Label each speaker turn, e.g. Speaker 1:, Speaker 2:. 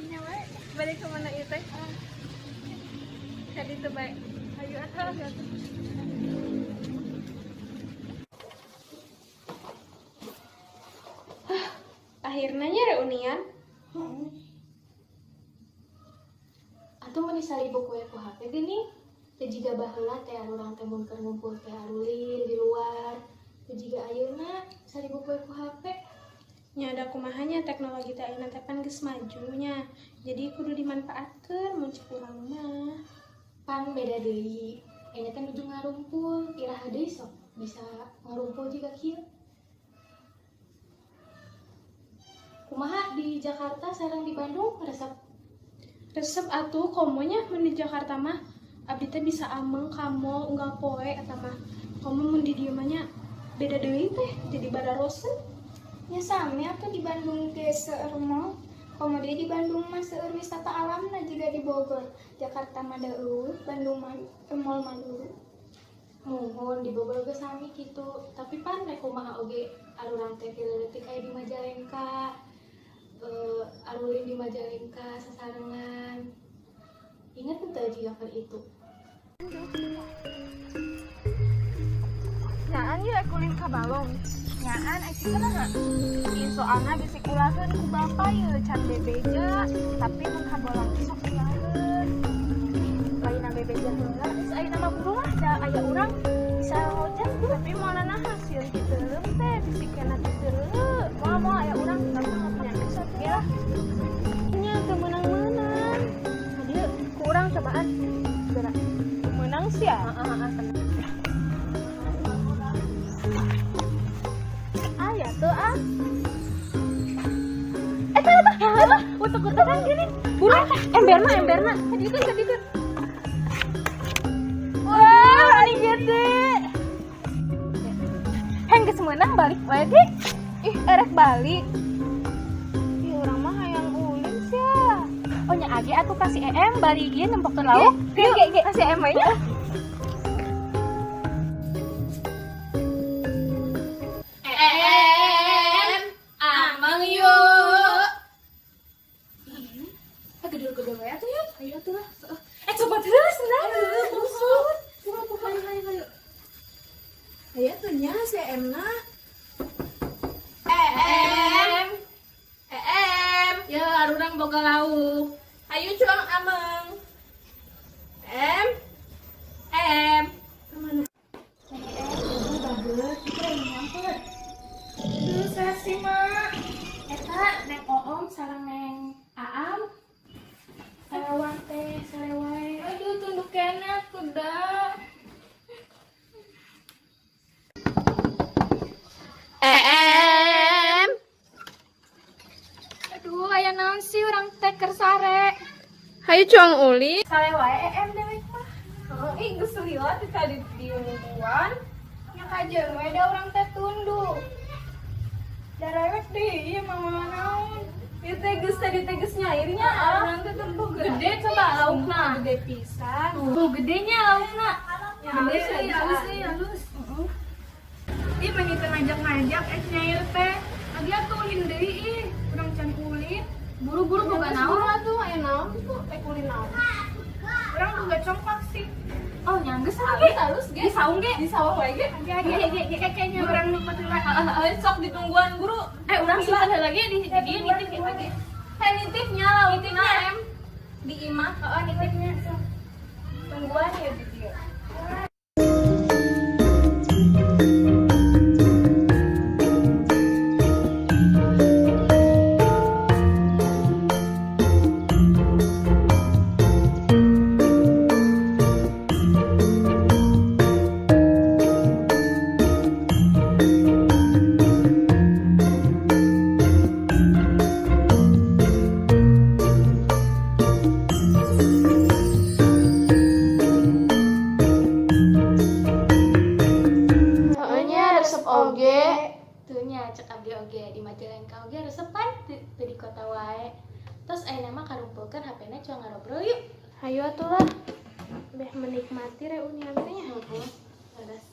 Speaker 1: Nya wae.
Speaker 2: Balik ke mana ieu teh? Ka ditu bae. Hayu atuh. Akhirnya nya reunian.
Speaker 3: Atuh meni salibuk we ku HP geuning. Teu jiga baheula teh urang teh mun keur ngumpul teh arulin di luar. Teu jiga ayeuna salibuk we ku HP.
Speaker 2: Nya ada kumaha nya teknologi teh ayeuna teh pan geus maju nya. Jadi kudu dimanfaatkeun mun cek urang mah.
Speaker 3: Pan beda deui. Ayeuna teh nuju ngarumpul, iraha deui sok bisa ngarumpul jiga kieu. Kumaha di Jakarta sareng di Bandung resep?
Speaker 2: Resep atuh, komo nya mun di Jakarta mah abdi teh bisa ameng ka mall unggal poe eta mah. Komo mun di dieu mah nya beda deui teh, jadi bararosen.
Speaker 1: Nya sami atuh di Bandung ge seueur mall. Komo deui di Bandung mah seueur wisata alamna jiga di Bogor. Jakarta mah da euweuh, Bandung mah mall mah dulu.
Speaker 3: Muhun di Bogor ge sami kitu, tapi pan rek kumaha oge arurang teh ti leutik aya di Majalengka. Arulin di Majalengka sasarengan. Ingat teu jiga keur itu?
Speaker 2: Nyaan yeuh ulin ka balong.
Speaker 1: Nyaan ai kitu naha?
Speaker 2: Ih, soalna bisi kulaheun ku bapa yeuh can bebeja, tapi mun ka balong teh sok kulaheun. Lainna bebeja heula, geus ayeuna mah buru lah da aya urang bisa ngojek buru. Tapi moal naha sieun diteuleum teh bisi kena diteuleum. Moal aya urang nya geus atuh lah. Nya teu meunang-meunang. Hadieu ku urang cobaan. Geura. Meunang sia. Heeh, heeh, tenang. Aya tuh ah. Eta eta eta utuk-utukan gini. Buru emberna emberna. Kadiekeun kadiekeun. Wah, ini gede. Heng geus meunang balik wae ge. Ih, erek balik. Ih, urang mah hayang ulin sia.
Speaker 3: Oh nya age atuh kasih EM bari ieu nempokeun lauk.
Speaker 2: Ge ge ge kasih EM we nya.
Speaker 3: EM ameng yuk. Gedor-gedor we atuh yuk. Ayo atuh lah. Coba heula senang. Busut.
Speaker 2: Hayu hayu hayu. Hayu atuh nya si EM na.
Speaker 3: EM. EM. Ya arurang boga lauk.
Speaker 2: Ayo cuang ameng. M. M. Kemana?
Speaker 3: Bagus, itu yang nyamper.
Speaker 1: Duh, sasi mak.
Speaker 3: Eta neng oom sareng neng aam. Salewang teh, salewae.
Speaker 1: Aduh, tunduk kene atuh da.
Speaker 2: EM.
Speaker 1: Aduh, aya naon sih urang teh keur sare.
Speaker 2: Hayu cuang ulin.
Speaker 1: Salewae EM dewek mah.
Speaker 2: Oh, ih geus lila teh tadi diungguan.
Speaker 1: Nya kajeun we da urang teh tunduk. Darewek deui ieu mah naon.
Speaker 2: Ieu teh geus tadi teh geus nyairnya, urang teh tunduk gede coba laukna. Gede pisan.
Speaker 3: Tuh gedenya laukna.
Speaker 2: Ya, halus ya, halus nih, halus.
Speaker 1: Ih, meni teu ngajak-ngajak es nyair teh. Lagi atuh ulin deui ih, urang can ulin.
Speaker 3: Buru-buru boga naon?
Speaker 2: Buru atuh aya naon kitu teh ulin naon.
Speaker 1: Urang boga congkak sih.
Speaker 3: Oh, nya geus
Speaker 2: Halus halus ge.
Speaker 3: Di saung ge.
Speaker 2: Di sawah wae ge.
Speaker 1: Age age age ge kayaknya urang nu heula.
Speaker 2: Heeh, sok ditungguan buru.
Speaker 3: Urang simpan heula ge di dieu nitip ge ge.
Speaker 2: Hei nitipnya laukna em. Di imah.
Speaker 1: Heeh, nitipnya sok.
Speaker 2: Tungguan ya di dieu.
Speaker 3: Cek abdi oge di Majalengka oge resep pan teu di kota wae. Terus ayeuna mah karumpulkeun HP-na cuang ngarobrol yuk.
Speaker 2: Hayu atuh lah. Beh menikmati reunian teh nya.
Speaker 3: Heeh. Leres.